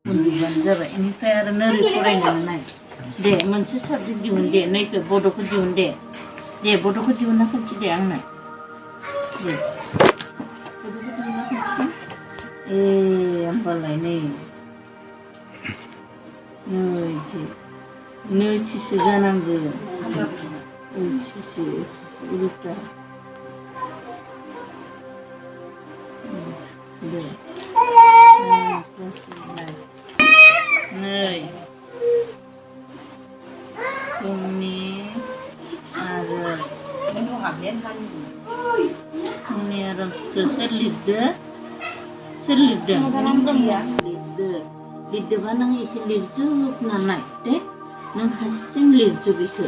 उन्दुबानो जाबाय इनिफ्राय आरो नोरै फरायनो नाय दे मोनसे साबजेक्ट दिहुन दे नैखौ बड'खौ दिहुन दे बड'खौ दिहुनना खोन्थि दे आंनो दे बड'खौ दिहुनना खोन्थि होमबालाय नैथिसो जानांगोन ओइथिसो उल्था दे नै फुंनि आर'जखौ सोर लिरदो लिरदोबा नों इखौ लिरजोबनानै दे नों हारसिं लिरजोब इखौ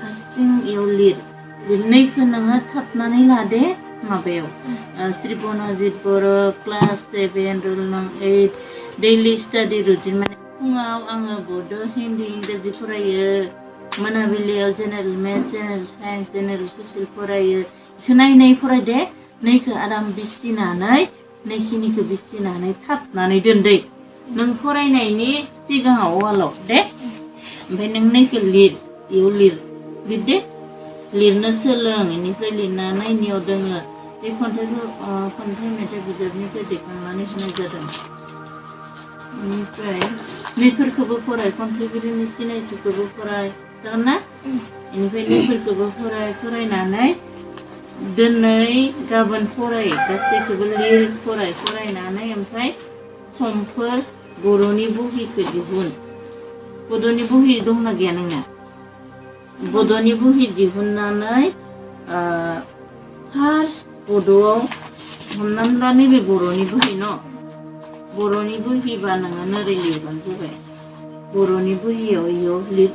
हारसिं इयाव लिरनायखौ नोङो थाबनानै लादे माबायाव श्री बनजित बर' क्लास 7 रुल नं 8 दैलि स्टाडि रुटिन माने फुङाव आङो बड' हिन्दी इंराजि फरायो मोनाबिलियाव general maths general science general social फरायो इखौ नायै फराय दे नैखौ आराम बिसिनानै नैखिनिखौ बिसिनानै थाबनानै दोनदै नों फरायनायनि सिगाङाव वालाव दे ओमफ्राय नों नैखौ इयाव लिरदे लिरनो सोलों इनिफ्राय लिरनानै नियाव दोङो बे खन्थाइ मेथाइ बिजाबनिफ्राय दैखांनानै होनाय जादों बेनिफ्राय नैफोरखौबो फराय खन्थाइगिरिनि सिनायथिखौबो फराय जागोन ना बेनिफ्राय नैफोरखौबो फरायनानै दिनै गाबोन फराय गासैखौबो फरायनानै ओमफ्राय समफोर बर'नि बहिखौ दिहुन बड'नि बहि दंना गैया नोंना बड'नि बहि दिहुननानै फार्स्ट बड'आव हमनानै ला नैबे बर'नि बहि न बर'नि बहिबा नोङो नोरै लिरबानो जाबाय बर'नि बहियाव इयाव लिर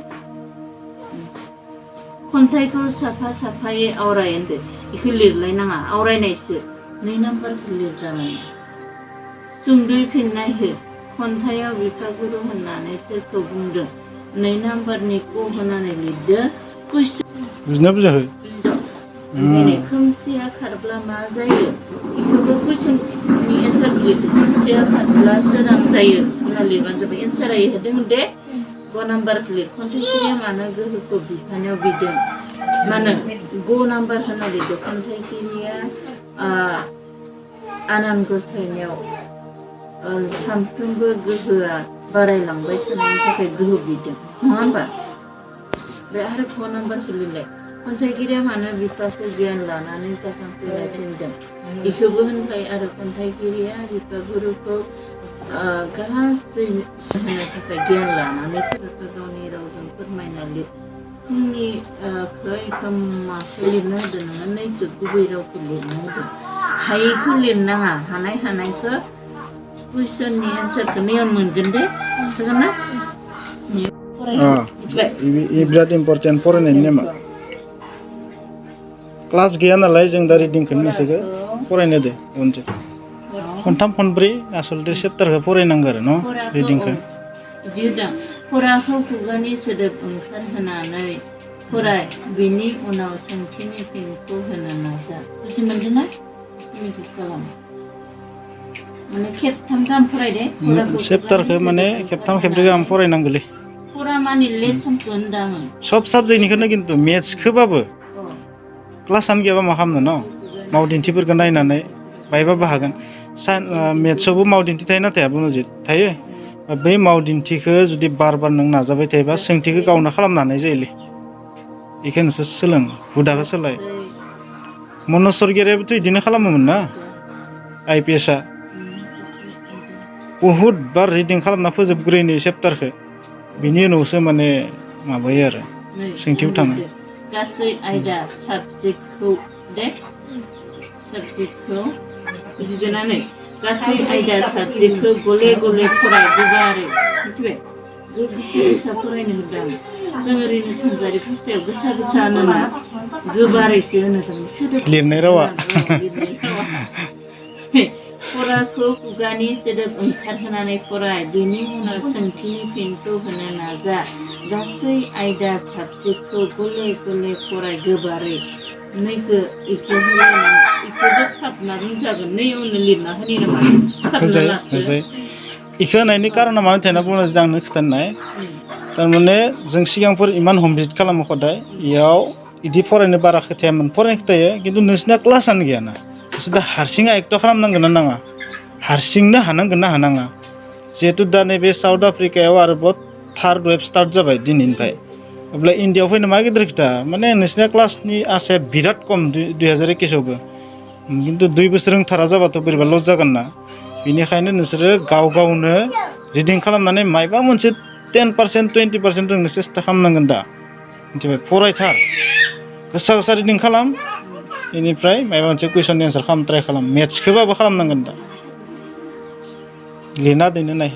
खन्थाइखौ साफायै आवराय होनदो इखौ लिरलायनाङा आवरायनायसो 2 नाम्बारखौ लिरजागोन सुंद'यै फिननाय हो खन्थाइयाव बिफा गुरु होननानै सोरखौ बुंदों 2 नाम्बारनि क होनानै लिरदो बुजिना बुजाखो ओंखायनो खोमसिया खारब्ला मा जायो बेखौबो कुइसननि एन्सार लिरदो खोमसिया खारब्ला सोरां जायो होनना लिरबानो जाबाय एन्सारा इहा दों दे 5 नाम्बारखौ लिर खन्थाइगिरिया मानो गोहोखौ बिफानियाव बिदों मानो 5 नाम्बार होनना लिरदो खन्थाइगिरिया आनान गसाइनियाव सानफ्रोमबो गोहोआ बारायलांबाय थानायनि थाखाय गोहो बिदों नङा होमबा बे आरो 6 नाम्बारखौ लिरलाय खन्थाइगिरिया मानो बिफाखौ गियान लानानै जाखांफैनो थिनदों बेखौबो होनबाय आरो खन्थाइगिरिया बिफा गुरुखौ गासै होनो थाखाय गियान लानानै गावनि रावजों फोरमायना लिर फुंनि माखौ लिरनो होदों नोङो नैखौ गुबै रावखौ लिरनो होदों हायैखौ लिरनाङा हानायखौ कुइसननि एन्सारखौ नैयाव मोनगोन दे जागोन ना बिराद इम्पर्टेन्ट फरायनायनि नेमा क्लास गैया नालाय जों दा रिडिंखौ नोंसोरखौ फरायनो दे उनजों खनथाम खनब्रै आसलथे चेप्टारखौ फरायनांगौ आरो न रिडिंखौ बिदि होदों फराखौ खुगानि सोदोब ओंखारहोनानै फराय बिनि उनाव सोंथिनि फिनखौ होनो नाजा बुजि मोनदों ना खालाम माने खेबथाम गाहाम फराय दे चेप्टारखौ माने खेबथाम खेबब्रै गाहाम फरायनांगौलै फरा माने लेसनखौ होनदों आङो सब साबजेक्टनिखौनो खिन्थु मेथ्सखौबाबो क्लासआनो गैयाबा मा खालामनो न मावदिन्थिफोरखौ नायनानै बायबाबो हागोन मेथ्सआवबो मावदिन्थि थायो ना थाया बुजित थायो बै मावदिन्थिखौ जुदि बार नों नाजाबाय थायोबा सोंथिखौ गावनो खालामनो हानाय जायोलै बेखौ नोंसोर सोलों हुदाखौ सोलाय मनज स्वरगियारियाबोथ' बिदिनो खालामोमोन ना IPS बहुद बार रिडिं खालामना फोजोबग्रोयो चेप्टारखौ बिनि उनावसो माने माबायो आरो सोंथियाव थाङो गासै आयदा साबजेक्टखौ बुजिदोंनानै गासै आयदा साबजेक्टखौ गले फराय गुवारै मिथिबाय गोसा फरायनो होदों जों ओरैनो सानजारि भाषायाव गोसा होनोना गोबारैसो होनो थाङो सोदोब लिरनाय रावा फराखौ खुगानि सोदोब ओंखारहोनानै फराय बेनि उनाव सोंथिनि फिनखौ होनो नाजा गासै आयदा साबजेक्टखौ गले फराय गोबारै नैखौ इखौबो थाबना बुंजागोन नैयावनो लिरना होनि नामा थाबना लाखो इखो होनायनि कारना मा होनना बुङो आंनो खिथानाय थारमाने जों सिगांफोर इमान हम भिजिट खालामो खदाय इयाव इदि फरायनो बारा खोथायामोन फरायनो खोथायो खिन्थु नोंसिना क्लासआनो गैयाना नोंसोर दा हारसिं आयत्त खालामनांगोन ना नाङा हारसिंनो हानांगोन ना हानाङा जिहेतु दा नैबे साउथ आफ्रिकायाव आरोबाव थार्ड वेब स्टार्ट जाबाय दिनैनिफ्राय अब्ला इण्डियाआव फैनो मा गिदिर खोथा माने नोंसिना क्लासनि आसाया बिराद खम 2021आवबो खिन्थु 2 बोसोर रोंथारा जाबाथ' बोरैबा लस जागोन ना बेनिखायनो नोंसोरो गाव गावनो रिडिं खालामनानै मायबा मोनसे 10% 20% रोंनो सेस्था खालामनांगोन दा मिथिबाय फरायथार गोसा गोसा रिडिं खालाम बेनिफ्राय मायबा मोनसे कुइसननि एन्सार खालाम ट्राइ खालाम मेथ्सखौबाबो खालामनांगोन दा लिरना दोननो नाय